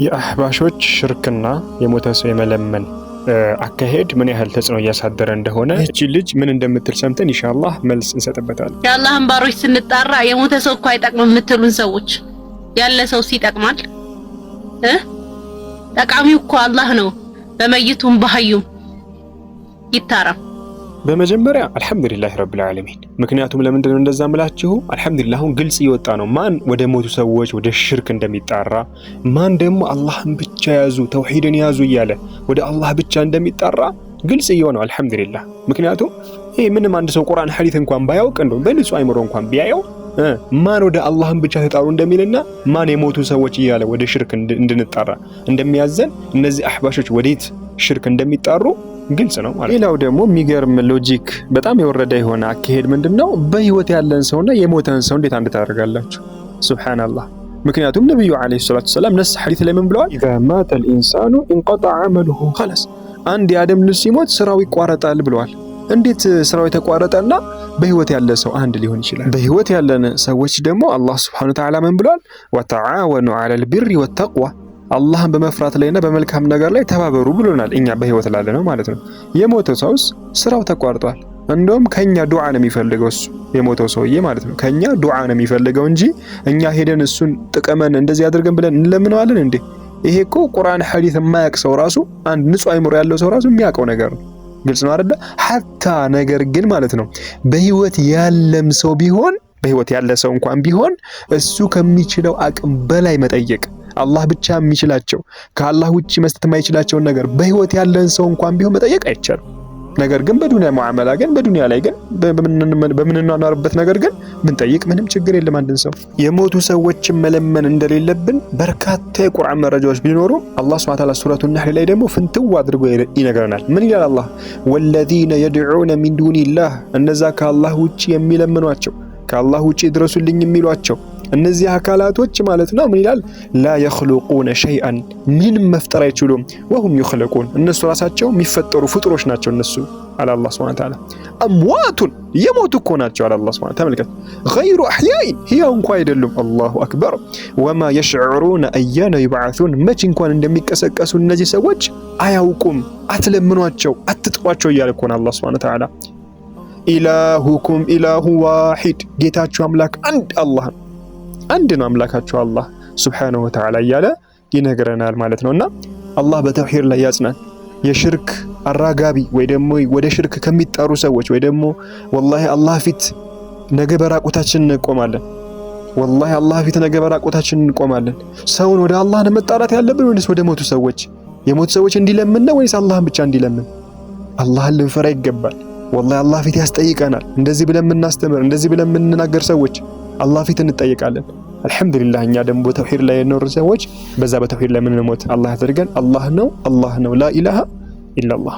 የአህባሾች ሽርክና የሞተ ሰው የመለመን አካሄድ ምን ያህል ተጽዕኖ እያሳደረ እንደሆነ እቺ ልጅ ምን እንደምትል ሰምተን ኢንሻአላህ መልስ እንሰጥበታለን። የአላህን ባሮች ስንጣራ የሞተ ሰው እኮ አይጠቅምም የምትሉን ሰዎች ያለ ሰው ይጠቅማል እ ጠቃሚው እኮ አላህ ነው። በመይቱም በሀዩም ይታረም። በመጀመሪያ الحمد لله رب العالمين። ምክንያቱም ለምንድን ነው እንደዛ ምላችሁ? አልሐምዱሊላህ አሁን ግልጽ እየወጣ ነው ማን ወደ ሞቱ ሰዎች ወደ ሽርክ እንደሚጣራ፣ ማን ደግሞ አላህን ብቻ ያዙ ተውሂድን ያዙ እያለ ወደ አላህ ብቻ እንደሚጣራ ግልጽ እየሆነው አልሐምዱሊላህ። ምክንያቱም ይሄ ምንም አንድ ሰው ቁርአን ሐዲስ እንኳን ባያውቅ እንደው በንጹህ አይምሮ እንኳን ቢያየው ማን ወደ አላህን ብቻ ተጣሩ እንደሚልና ማን የሞቱ ሰዎች እያለ ወደ ሽርክ እንድንጣራ እንደሚያዘን እነዚህ አህባሾች ወዴት ሽርክ እንደሚጣሩ ግልጽ ነው ማለት። ሌላው ደግሞ የሚገርም logic በጣም የወረደ የሆነ አካሄድ ምንድነው? በህይወት ያለን ሰውና የሞተን ሰው እንዴት አንድ ታደርጋላችሁ? ሱብሃንአላህ። ምክንያቱም ነብዩ عليه الصلاة والسلام ነስ ሐዲስ ላይ ምን ብለዋል? إذا مات الإنسان انقطع عمله خلاص፣ አንድ የአደም ልጅ ሲሞት ስራው ይቋረጣል ብለዋል። እንዴት ስራው የተቋረጠና በህይወት ያለ ሰው አንድ ሊሆን ይችላል? በህይወት ያለን ሰዎች ደግሞ አላህ سبحانه وتعالى ምን ብለዋል? وتعاونوا على البر والتقوى፣ አላህን በመፍራት ላይና በመልካም ነገር ላይ ተባበሩ ብሎናል። እኛ በህይወት ላለ ነው ማለት ነው። የሞተው ሰውስ ስራው ተቋርጧል። እንደውም ከኛ ዱዓ ነው የሚፈልገው እሱ የሞተው ሰውዬ ማለት ነው። ከኛ ዱዓ ነው የሚፈልገው እንጂ እኛ ሄደን እሱን ጥቀመን እንደዚህ አድርገን ብለን እንለምነዋለን እንዴ? ይሄ እኮ ቁርአን ሐዲስ የማያውቅ ሰው ራሱ አንድ ንጹህ አይምሮ ያለው ሰው ራሱ የሚያውቀው ነገር ነው። ግልጽ ነው አይደለ? حتى ነገር ግን ማለት ነው በህይወት ያለም ሰው ቢሆን፣ በህይወት ያለ ሰው እንኳን ቢሆን እሱ ከሚችለው አቅም በላይ መጠየቅ፣ አላህ ብቻ የሚችላቸው ከአላህ ውጪ መስጠት የማይችላቸውን ነገር በህይወት ያለን ሰው እንኳን ቢሆን መጠየቅ አይቻልም። ነገር ግን በዱንያ ሙዓመላ ግን በዱንያ ላይ ግን በምንኗኗርበት ነገር ግን ብንጠይቅ ምንም ችግር የለም። አንድን ሰው የሞቱ ሰዎችን መለመን እንደሌለብን በርካታ የቁርአን መረጃዎች ቢኖሩ አላህ ሱብሓነሁ ወተዓላ ሱረቱ ነህል ላይ ደግሞ ፍንትው አድርጎ ይነግረናል። ምን ይላል አላህ? والذين يدعون من دون الله፣ እነዛ ከአላህ ውጪ የሚለምኗቸው፣ ከአላህ ውጪ ድረሱልኝ የሚሏቸው እነዚህ አካላቶች ማለት ነው። ምን ይላል? لا يخلقون شيئا፣ ምንም መፍጠር አይችሉም። وهم يخلقون፣ እነሱ ራሳቸው የሚፈጠሩ ፍጡሮች ናቸው እነሱ አለ አላህ سبحانه وتعالى። أموات፣ የሞቱ እኮ ናቸው አለ አላህ سبحانه። ተመልከት፣ غير أحياء፣ ህያው እንኳ አይደሉም። الله أكبر። وما يشعرون أيان يبعثون፣ መች እንኳን እንደሚቀሰቀሱ እነዚህ ሰዎች አያውቁም። አትለምኗቸው፣ አትጥሯቸው እያለ እኮ ነው አላህ سبحانه وتعالى። إلهكم إله واحد፣ ጌታችሁ አምላክ አንድ አላህ ነው፣ አንድ ነው አምላካችሁ አላህ سبحانه وتعالى እያለ ይነግረናል ማለት ነውና አላህ በተውሂድ ላይ ያጽናን። የሽርክ አራጋቢ ወይ ደግሞ ወደ ሽርክ ከሚጣሩ ሰዎች ወይ ደግሞ ወላሂ አላህ ፊት ነገ በራቁታችን እንቆማለን። ወላሂ አላህ ፊት ነገ በራቁታችን እንቆማለን። ሰውን ወደ አላህ ነው መጣራት ያለብን ወይስ ወደ ሞቱ ሰዎች? የሞቱ ሰዎች እንዲለምን ነው ወይስ አላህን ብቻ እንዲለምን? አላህን ልንፈራ ይገባል። ወላሂ አላህ ፊት ያስጠይቀናል። እንደዚህ ብለን የምናስተምር፣ እንደዚህ ብለን የምንናገር ሰዎች አላህ ፊት እንጠይቃለን። አልሐምዱሊላህ እኛ ደግሞ በተውሂድ ላይ የኖርን ሰዎች በዛ በተውሂድ ላይ የምንሞት አላህ ያደርገን። አላህ ነው፣ አላህ ነው፣ لا إله إلا الله።